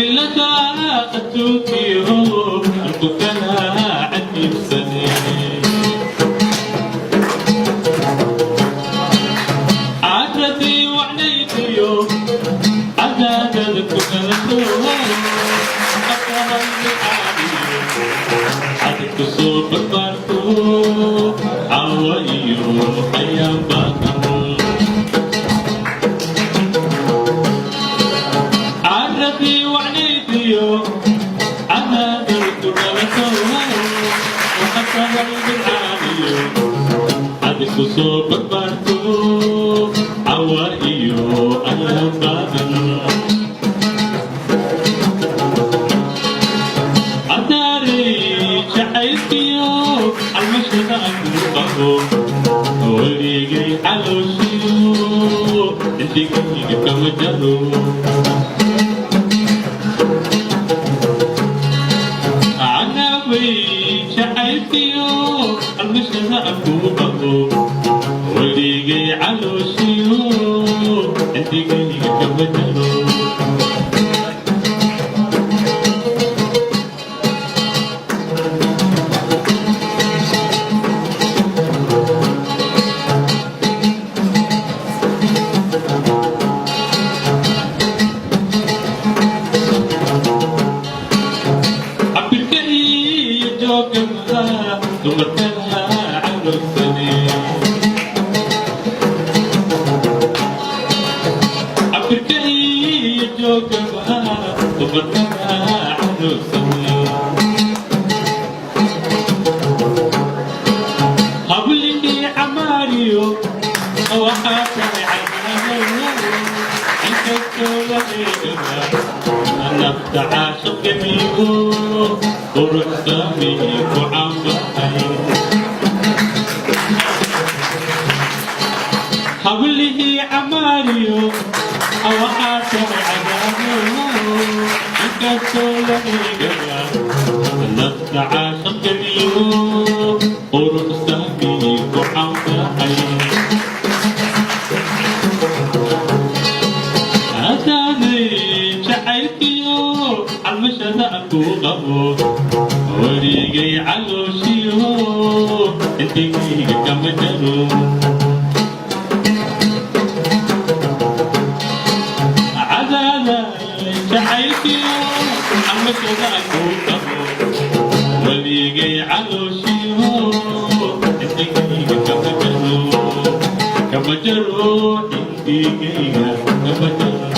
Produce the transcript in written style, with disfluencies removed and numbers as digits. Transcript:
Cimilada adduunkiyo ku kala cajiibsane, cadradii wacnaydiyo cadaadada ku kalato, cadadku soo barbaarto, cawa iyo ayaan badan. Cadradii wacnaydiyo cadaadada ku dhalato, waxatahay bilcaaniyo cadadku soo barbaarto, cawa iyo ayaan badan. Cadaarey jacaylkiyo almashada ku qabo, weligay calooshiyo indigayga kama jaro. Canaawey jacaylkiyo almashada ku qabo, weligay calooshiyo indigayga kama jaro. Cabirka iyo joogaba dumarkana caloosane, cabirka iyo joogaba dumarkana caloosane. Hablikii camaariyo waxaa tahay cadaado, inkastoo la eegaba nafta caashiqanigo quruxsami ku caanbaxay. Hablihii camaariyo waxaa tahay cadaado, inkastoo la eegaba nafta caashiqanigo quruxsami ku caanbaxay. Adaanay jacaylkiyo calmashada ku qabo, weligay calooshiyo intigayga kama jaro. Cadaada jacaylkiyo calmashada ku qabo, weligay calooshiyo intigayga kama jaro, kama jaro, intigayga kama jaro.